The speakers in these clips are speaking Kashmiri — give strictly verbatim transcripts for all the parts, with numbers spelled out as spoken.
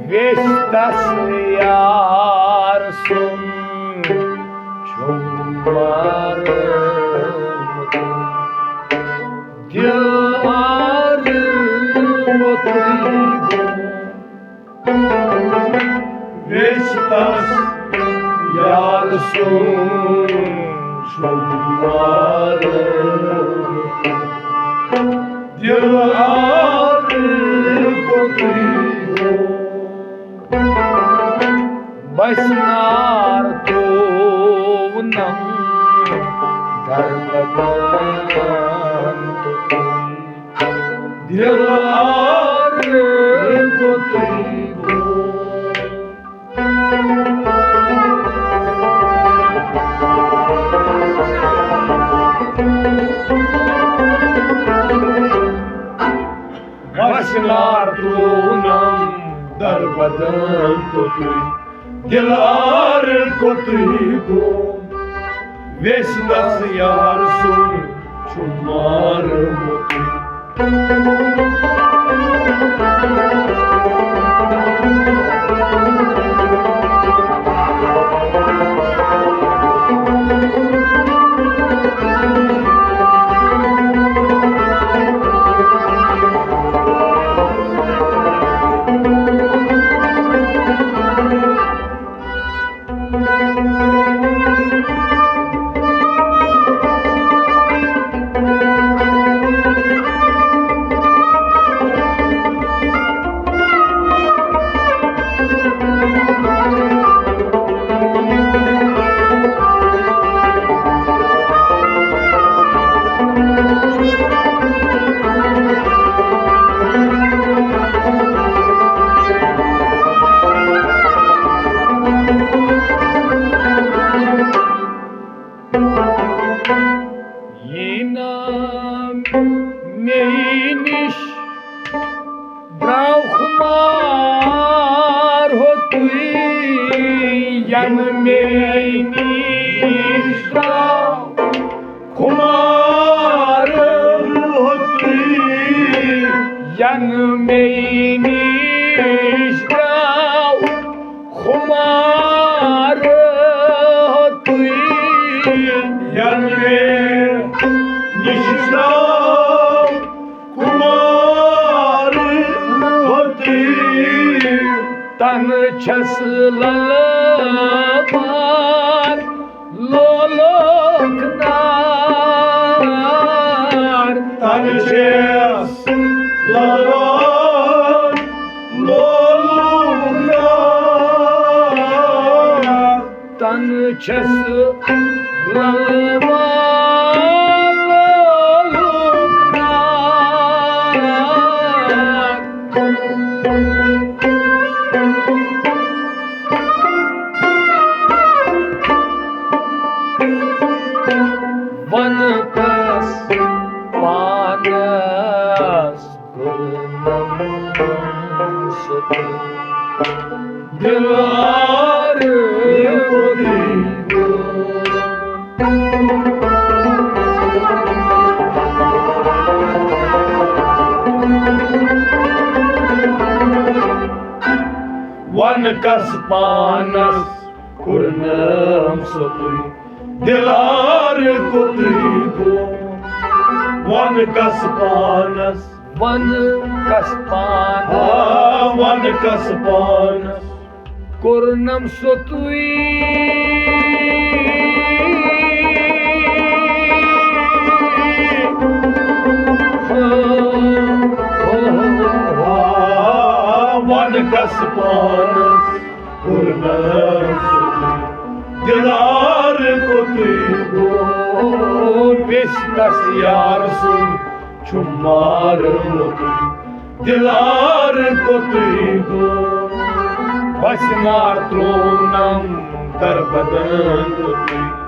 ویٚچھ تس یار سُنٛد چھُم مارمُت۔ دِل آرمُتُے گوٚو۔ ویٚچھ تس یار سُنٛد چھُم مارمُت۔ دِل آرمُتُے گوٚو۔ بس نار ترٛوونم دربدن تہٕ تُہۍ۔ دِل آرمُتُے گوٚو۔ بس نار ترٛوونم دربدن تہٕ تُہۍ۔ دِل آرمُتُے گوٚو۔ ویٚژھنس یار سُنٛد چھُ مارمُتُے۔ یہِ نام مے نِش درٛاو خُمار ہو تُے، ینہٕ مے نِش درٛاو خُمار ہو تُے، ینہٕ مے نِش درٛاو خُمار ہو تُے، ینہٕ مے نِش درٛاو خُمار ہو تُے۔ تنہٕ چھَس للہٕ بار لولُک نار۔ تنہٕ چھَس للہٕ بار لولُک نار۔ تنہٕ چھَس للہٕ بار لولُک نار۔ وَن کَس پانَس دِلار کوٚتٕے گوٚو۔ وَن کَس پانَس کوٚرنم سوٚتُے، دِلار کوٚتٕے گوٚو۔ وَن کَس پانَس۔ وَن کَس پانَس۔ آ، وَن کَس پانَس۔ کوٚرنم سوٚتُے۔ آ، وَن کَس پانَس۔ کوٚرنم سوٚتُے، دِلار کوٚتٕے گوٚو۔ ویٚژھنَس یار سُنٛد چھُ مارمُتُے، دِلار کوٚتٕے گوٚو۔ بَس نار ترٛوونَم دربدن توٚتٕے۔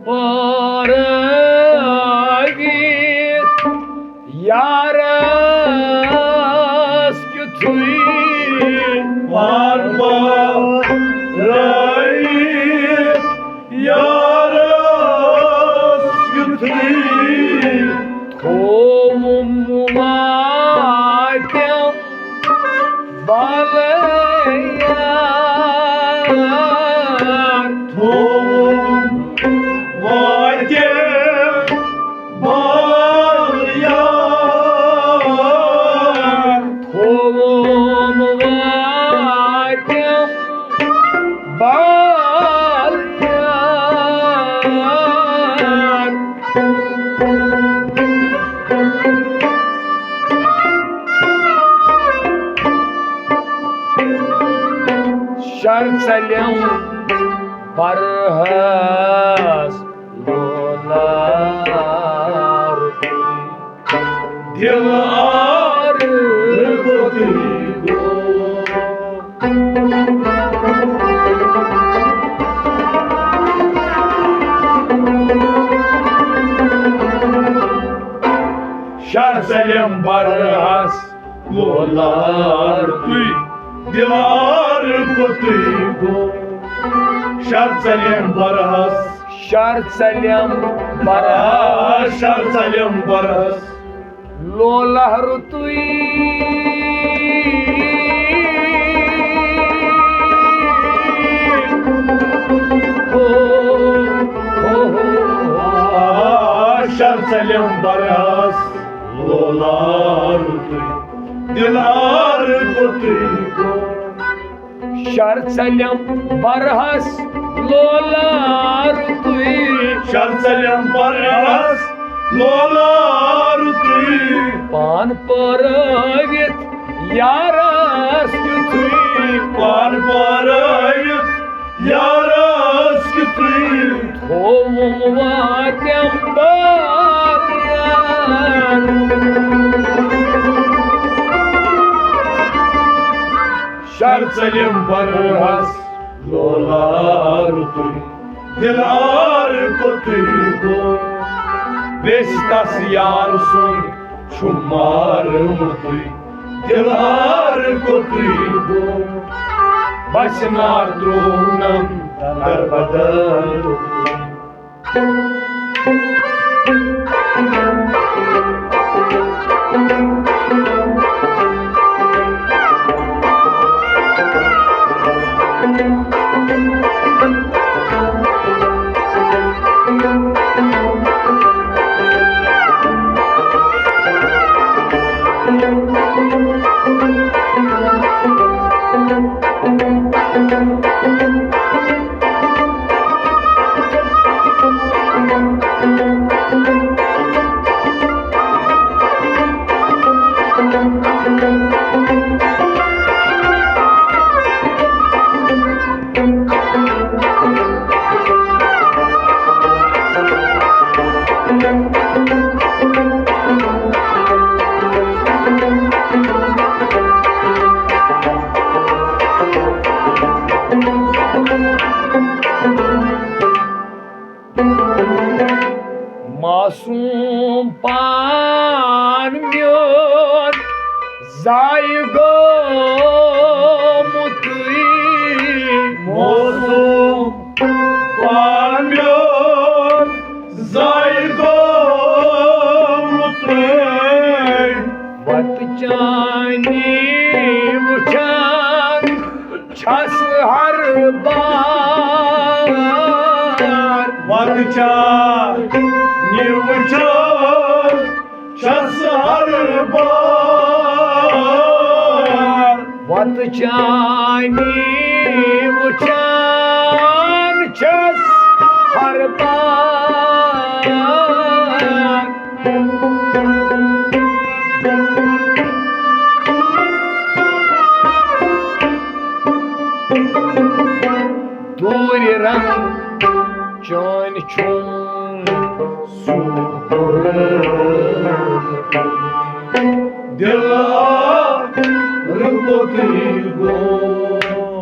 پرٲوِتھ یارس کیُتھُے۔ پان پرٲوِتھ یارس کیُتھُے۔ تھووُم واتٮ۪م بلیا۔ تھووُم واتٮ۪م بلیا۔ تھووُم واتٮ۪م بلیا۔ شر ژلیم برہس لولار۔ دل آر کوتُے گوٚو۔ شاہ سلیم برہس لولار تُے، دلار کوتُے گوٚو۔ شاہ سلیم برہس، شاہ سلیم برہس، شاہ سلیم برہس لولار تُے۔ ہو، ہو، ہو، ہو۔ شاہ سلیم برہس لولار تُے، دلار کوتُے گوٚو۔ شر ژلیم برہس لولار تُے۔ شر ژلیم برہس لولار تُے۔ پان پرٲوِتھ یارس کیُتھُے۔ پان پرٲوِتھ یارس کیُتھُے۔ تھووُم واتٮ۪م بار یار۔ شر ژلیم برہس لولار تُے، دلار کوتُے گوٚو۔ ویسہِ تس یار سُنٛد چھُ مارمُتُے، دلار کوتُے گوٚو۔ بس نار ترٛوونم دربدر۔ معصوم پان میون ضایع گوٚمُتُے۔ معصوم پان میون ضایع گوٚمُتُے۔ وتہٕ چانی وٕچھان چھس ہر بار۔ وتہٕ چانی وٕچھان چھس ہر بار۔ وتہٕ چانی وٕچھان چھس ہر بار۔ دوٗرِ رنگ چٲنۍ چھُم سُہ کوٚر۔ دل آر کوٚتُے گوٚو۔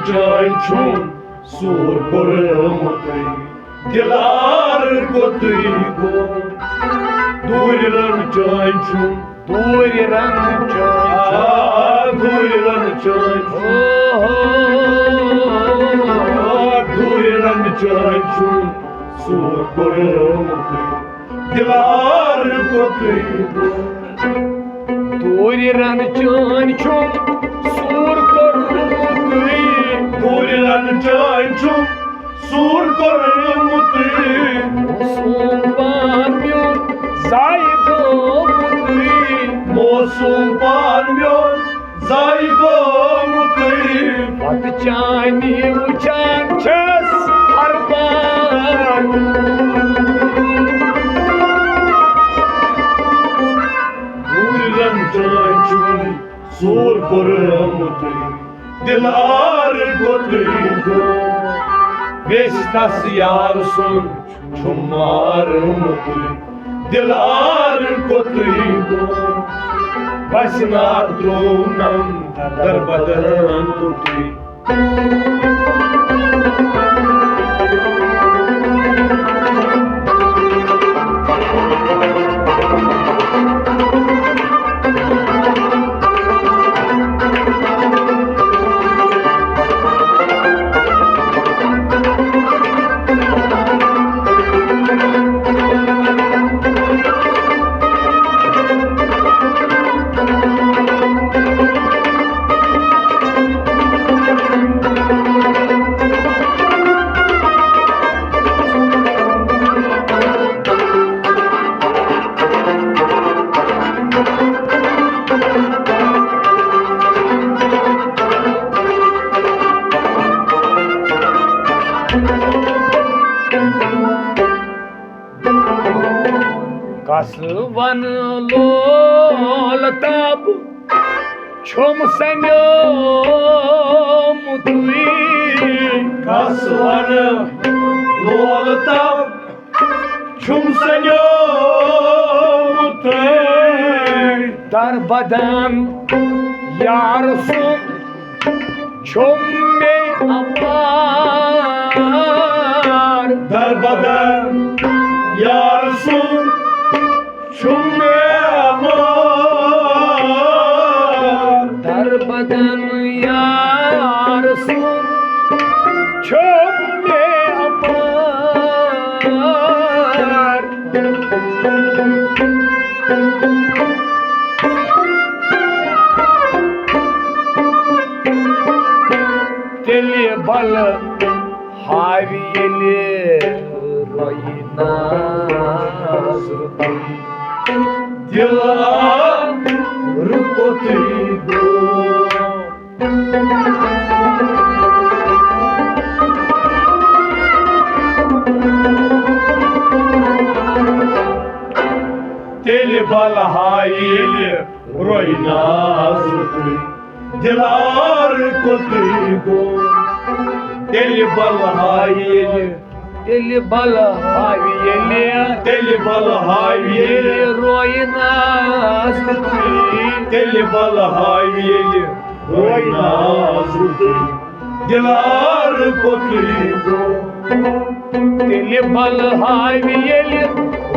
چٲنۍ چھُم سوٗر کوٚرمُتٕے، دِلار کوٚتٕے گوٚو۔ دوٗرِ رن چٲنۍ چھُم، دوٗرِ رن چٲنۍ چھُم۔ آ، دوٗرِ رن چٲنۍ چھُم۔ او ہو۔ آ، دوٗرِ رن چٲنۍ چھُم سوٗر کوٚرمُتٕے، دِلار کوٚتٕے گوٚو۔ دوٗرِ رن چٲنۍ چھُم سوٗر کوٚرمُتٕے۔ دوٗرِ رن چٲنۍ چھُم سوٗر کوٚرمُتٕے۔ موسوٗم پان میون ضایع گوٚمُتٕے۔ موسوٗم پان میون ضایع گوٚمُتٕے۔ پتہٕ چانی وٕچھان چھَس ہر بار۔ دوٗرِ رن چٲنۍ چھُم سوٗر کوٚرمُتٕے، دِلار کوٚتٕے گوٚو۔ ویسہِ تس یار سُنٛد چھُم مارمُتٕے، دِلار کوٚتٕے گوٚو۔ بس نار ترٛوونم دربدرن توٚتٕے۔ کس ون لول تب چھُم سنیومُتٕے۔ کس ون لول تب چھُم سنیومُتٕے۔ دربدن یار سُنٛد چھُم مےٚ اپار۔ دربدر یار سُنٛد چھُم مےٚ اپار۔ دربدن یار سُنٛد چھُم مےٚ اپار۔ تیٚلہِ بلہٕ ہاوِ ییٚلہِ رۄیہِ ناز رُتُے۔ دِل آ رُکُتُے گوٚو۔ تیٚلہِ بلہٕ ہاوِ ییٚلہِ رۄیہِ ناز رُتُے۔ دِلار کوٚتٕے گوٚو۔ تیٚلہِ بلہٕ ہاوِ ییٚلہِ۔ تیٚلہِ بلہٕ ہاوِ ییٚلہِ۔ تیٚلہِ بلہٕ ہاوِ ییٚلہِ۔ ییٚلہِ رویہِ ناز تُہۍ۔ تیٚلہِ بلہٕ ہاوِ ییٚلہِ۔ رویہِ ناز تُہۍ۔ دِلار کوٚتٕے گوٚو۔ تیٚلہِ بلہٕ ہاوِ ییٚلہِ۔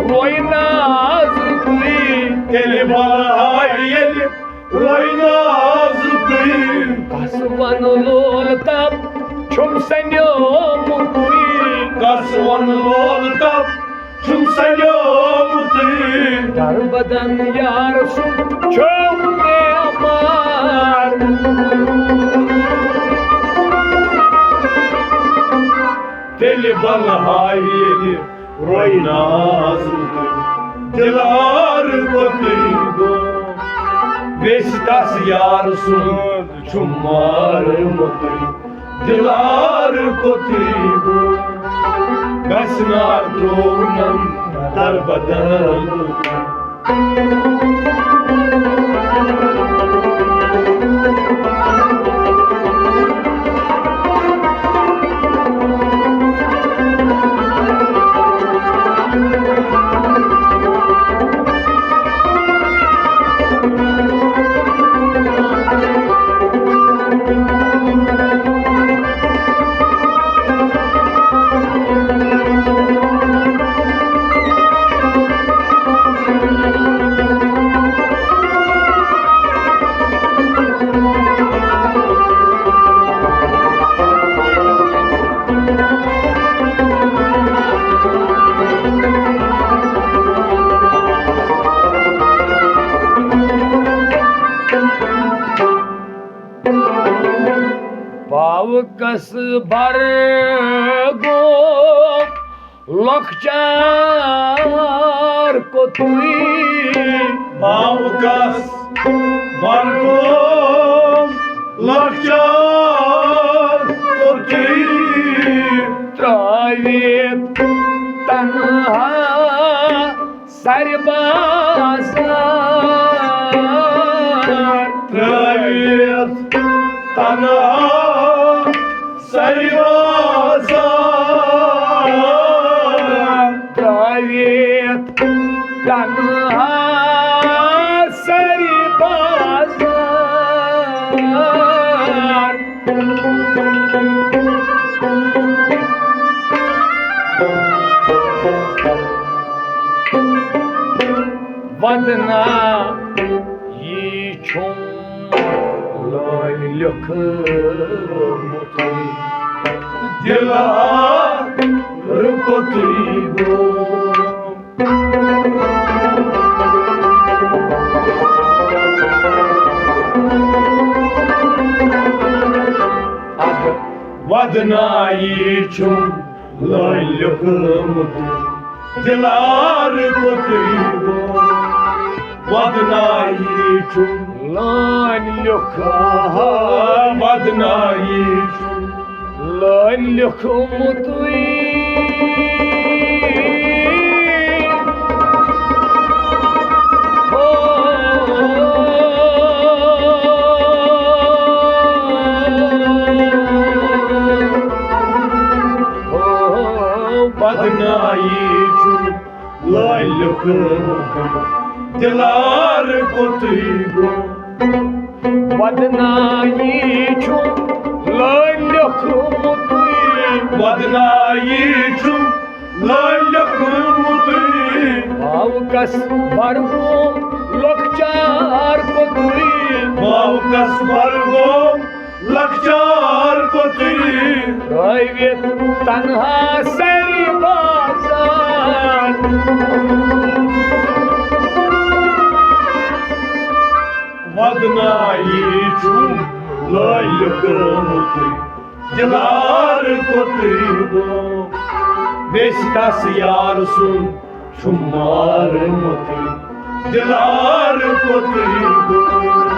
رویہِ ناز تُہۍ۔ تیٚلہِ بلہٕ ہاوِ ییٚلہِ۔ رویہِ ناز تُہۍ۔ کس ون لول تب چھُم سنیومُت تُہۍ۔ کس ون لول تب چھُم سنیومُت تُہۍ۔ دربدن یار سُنٛد چھُم مےٚ اپار۔ تیٚلہِ بلہٕ ہاوِ ییٚلہِ۔ رویہِ ناز تُہۍ۔ دِلار کوٚتٕے گوٚو۔ ویسہِ تس یار سُنٛد چھُم مارمُت تُہۍ۔ دِلار کوٚتٕے گوٚو۔ گژھِ نار ترٛوونم دربدر۔ کس بر گوم لۄکچار کوٚتُے۔ باوکس بر گوم لۄکچار کوٚتُے۔ ترٛٲوِتھ تنہا سرِ بازار۔ ترٛٲوِتھ تنہا سرِ بازار۔ ترٛٲوِتھ تنہا سرِ بازار۔ ودنا یی چھُم لٲنۍ لیوٚکھمُت۔ دِلہٕ ہار کوٚتُے گوٚو۔ ادٕ ودنایی چھُم لٲنۍ لیوٚکھمُت۔ دِلہٕ ہار کوٚتُے گوٚو۔ ودنایی چھُم لٲنۍ لیوٚکھ۔ آہا، ودنایی چھُم لٲنۍ لیوٚکھمُتُے۔ ہو۔ ہو، ودنایی چھُم لٲنۍ لیوٚکھمُت۔ دِلہٕ ہار کوٚتُے گوٚو۔ ودنایی چھُم لٲنۍ لیوٚکھمُتُے۔ ودنایی چھُم لٲنۍ لیوٚکھمُتُے۔ باوکس بر گوم لۄکچار کوٚتُے۔ باوکس بر گوم لۄکچار کوٚتُے۔ ترٛٲوِتھ تنہا سرِ بازار۔ ودنایی چھُم لٲنۍ لیوٚکھمُتُے۔ دِلہٕ ہار کوٚتُے گوٚو۔ ویسہِ کس یار سُنٛد چھُم مارمُتُے۔ دِلہٕ ہار کوٚتُے گوٚو۔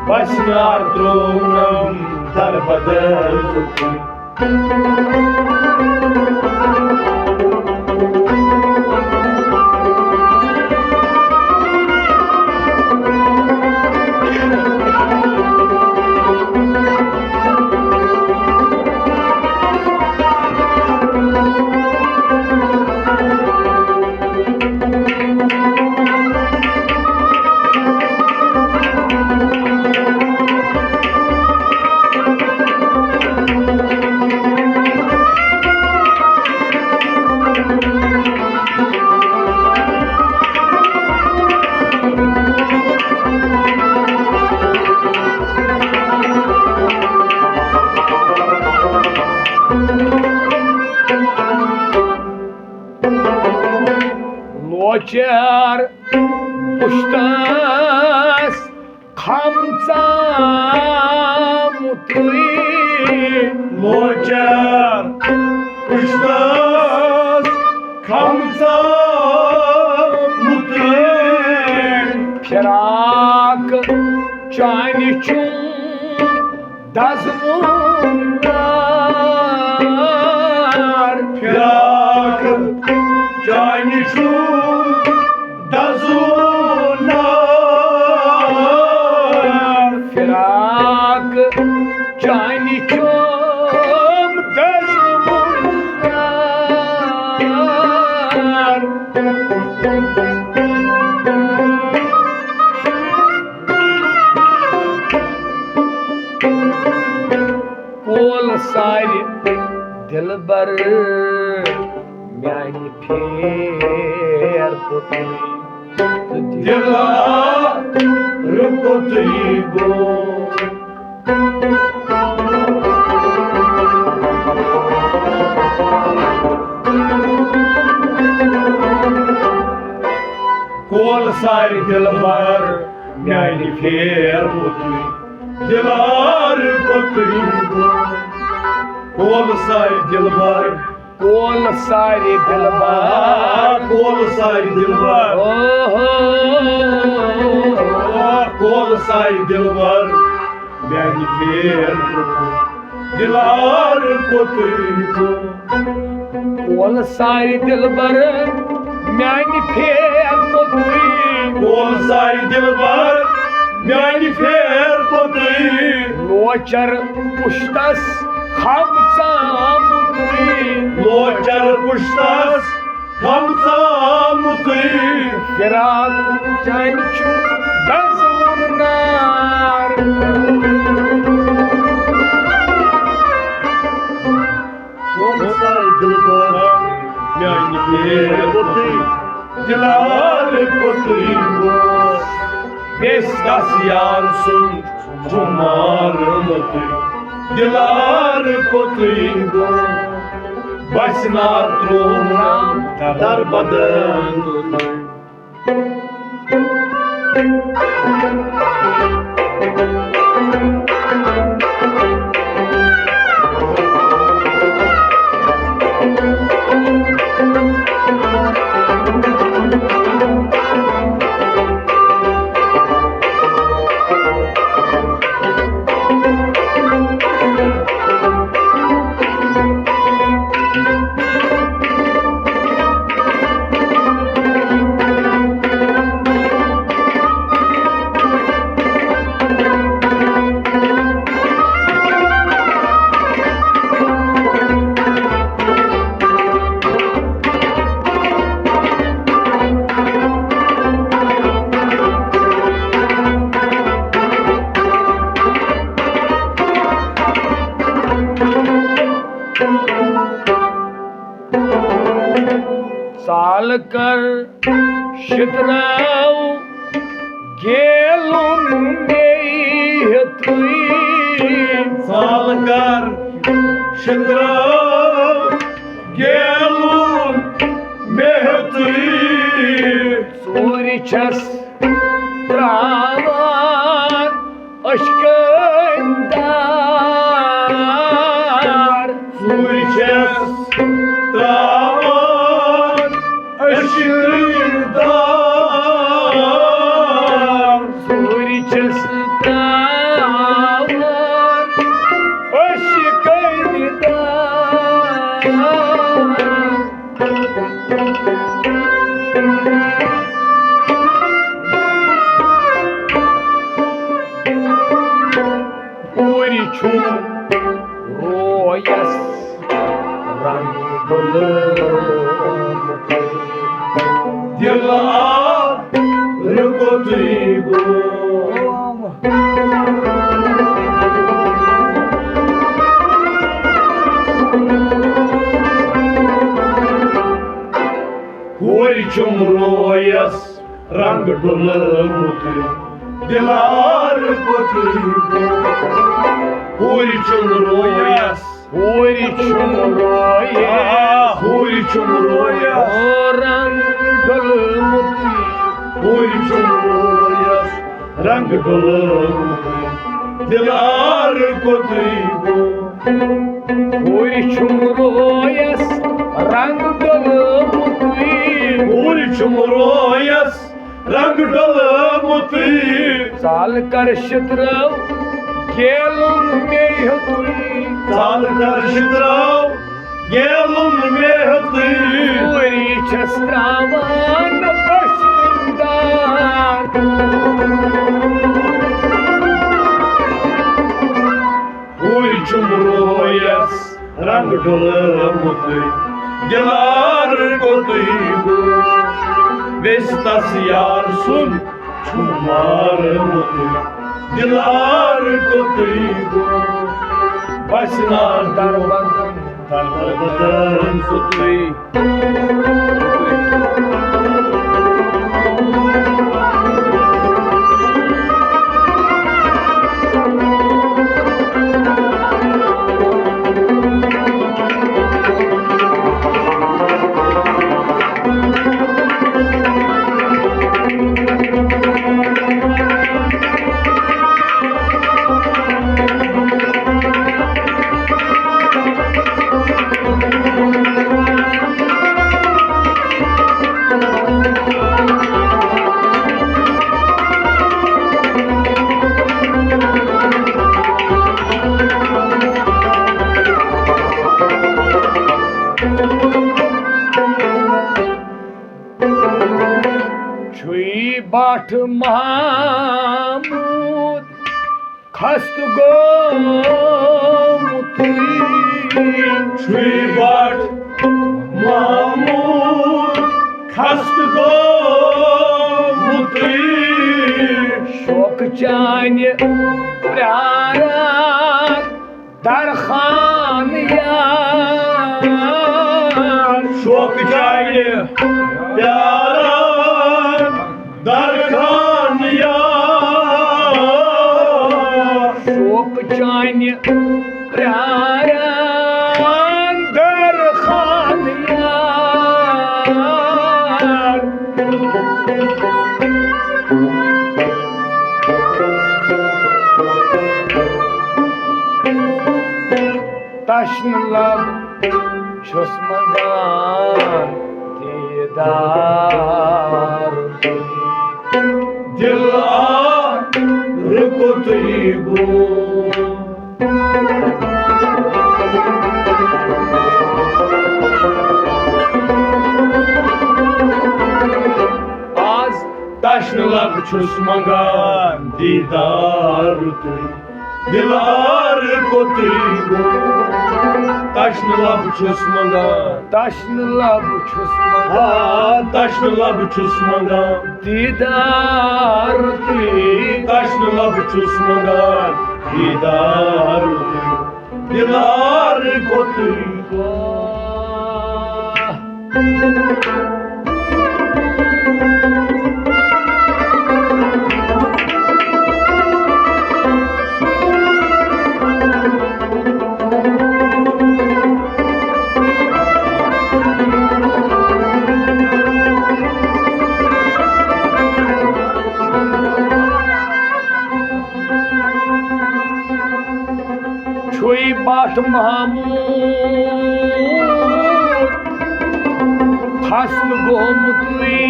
بس نار ترٛوونم در بدر کوٚتُے۔ لۄچر پُشتس کھمژامُتُے۔ لۄچر پُشتس کھمژامُتُے۔ فراق چانہِ چھُم دزوُن نار۔ فراق چانہِ چھُم دزوُن نار۔ فراق چانہِ چھُم دزوُن نار۔ کول سارِ دلبر میانہِ پھیر پوٚتُے۔ دِلہٕ ہار کوٚتُے گوٚو۔ کول سارِ دلبر میانہِ پھیر پوٚتُے۔ دِلہٕ ہار کوٚتُے گوٚو۔ کول سارِ دلبر۔ کول سارِ دلبر۔ آ، کول سارِ دلبر۔ اوہو۔ آ، کول سارِ دلبر۔ میانہِ پھیر کوٚتُے، دلار کوٚتُے گوٚو۔ کول سارِ دلبر، میانہِ پھیر کوٚتُے۔ کول سارِ دلبر، میانہِ پھیر کوٚتُے۔ لوچر پُشتس خم ژامُتُے۔ لوچر پُشتس خم ژامُتُے۔ فراق چانہِ چھُ دزوُن نار۔ کول سارِ دلبر، میانہِ پھیر کوٚتُے، دلار کوٚتُے گوٚو۔ ویس دس یار سُنٛد چھُ مارمُتُے، دلار کوٚتُے گوٚو۔ بس نار ترووُن دربدر کوٚتُے۔ سال کر شتراو گیلُن مے ہیوٚتُے۔ سال کر شتراو گیلُن مے ہیوٚتُے۔ ژوٗرِ چھَس تراوان اشکن دار۔ ژوٗرِ چھَس تراوان اشکن دار۔ ژوٗرِ چھَس تراوان اشکن دار۔ پوٗرِ چھُم رویس رنگ بلومُت۔ دل آ رُکُتُے گوٚو۔ ہورِ چھُم رویس رنگ ڈُلمُت، دلار کوٚتُے گوٚو۔ ہورِ چھُم رویس۔ ہورِ چھُم رویس۔ ہورِ چھُم رویس۔ او رنگ ڈُلمُت۔ ہورِ چھُم رویس۔ رنگ ڈُلمُت، دلار کوٚتُے گوٚو۔ ہورِ چھُم رویس رنگ ڈُلمُتُے۔ ہورِ چھُم رویس رنگ ڈُلمُتُے۔ ژال کر شترو گیلُن مے ہیوٚتُے۔ ژال کر شترو گیلُن مے ہیوٚتُے۔ ژوٗرِ چھَس تراوان اشکن دار۔ ژوٗرِ چھُم رویس رنگ ڈُلمُتُے، دلار کوٚتُے گوٚو۔ ویس تس یار سُنٛد چھُم مارمُت، دلار کوٚتُے گوٚو۔ بس نار دربدر، دربدر کوٚتُے۔ بٹ محمود خستہٕ گوٚمتُے۔ چھُے بٹ محمود خستہٕ گوٚمتُے۔ شوقہٕ چانہِ پرٛاران درخان یار۔ شوقہٕ چانہِ پرٛاران درخان یار۔ شوقہٕ چانہِ پرٛاران درخان یار۔ تشنہٕ لب چھُس منٛگان دیٖدار۔ دِل آ رُکُتُے گوٚو۔ آز تشنہٕ لب چھُس منٛگان دیٖدار تُہۍ۔ دِل آر کوٚتُے گوٚو۔ تشنہٕ لب چھُس منٛگان۔ تشنہٕ لب چھُس منٛگان۔ آ، تشنہٕ لب چھُس منٛگان۔ دیٖدار تُہۍ۔ تشنہٕ لب چھُس منٛگان۔ دیٖدار تُہۍ۔ دِل آر کوٚتُے گوٚو۔ چھُے بٹ محمود خستہٕ گوٚمتُے۔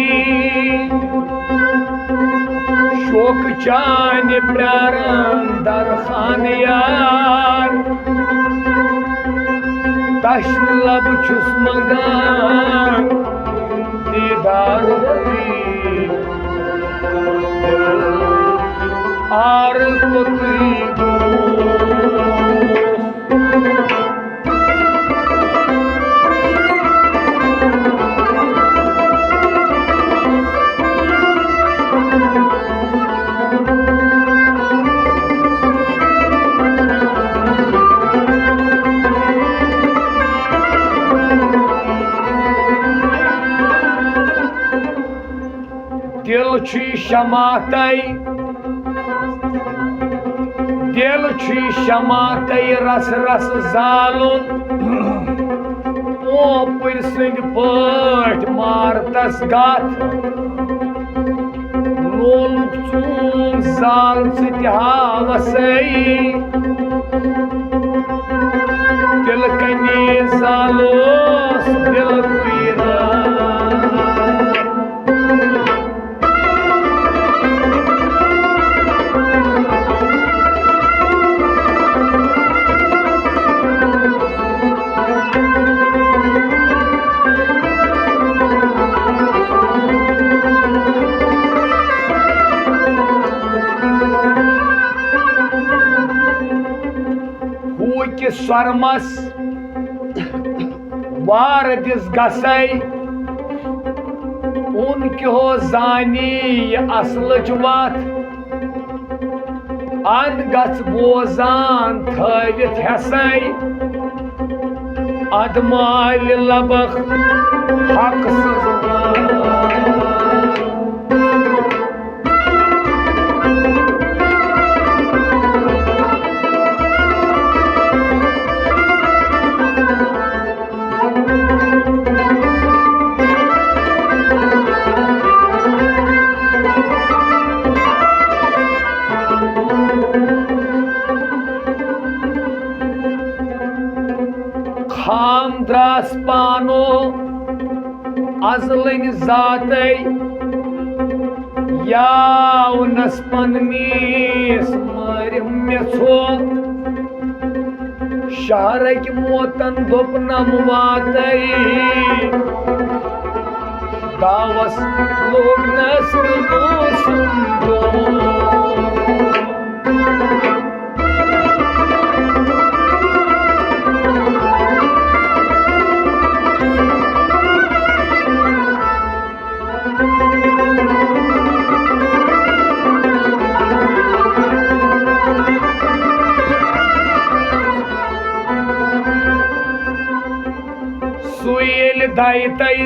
شوقہٕ چانہِ پرٛاران درخان یار۔ تشنہٕ لب چھُس منٛگان دیٖدارُکُے۔ آر کوٚتُے گوٚو۔ دِل چھُے شمع تَے، دِل چھُے شمع تَے رس رس زالُن۔ اوپٕرۍ سٕنٛدۍ پٲٹھۍ مارتس گتھ۔ لولُک ژوٗنٛگ زال ژٕ تہِ ہاوسَے۔ تِلہٕ کَنی زالوس دِلکُے راتھ۔ ہوٗکہِ سۄرمس وار دِس گژھے، اُن کیو زانی یہِ اصلٕچ وتھ۔ اند گژھ بوزان تھٲوِتھ ہٮ۪سے، ادٕ مالہِ لبکھ حق سٕنٛز وتھ۔ خام دراس پانو ازلنۍ ذاتے، یاونس پننِس مٲرِم مےٚ ژھو۔ شہرٕکۍ موتن دوٚپنم واتے، تاوس لوگ نس موسم دور۔ سُے ییٚلہِ دَے تَے،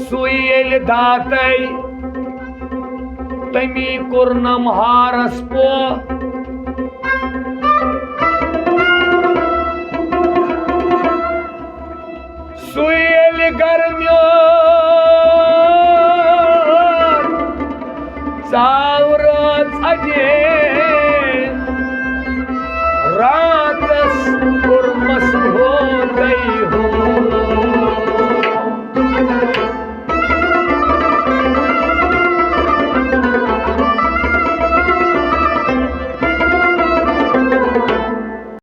سُے ییٚلہِ داتَے، تٔمی کوٚرنم ہارس پو۔ سُے ییٚلہِ گرمیون ژاو رٲژ اجے۔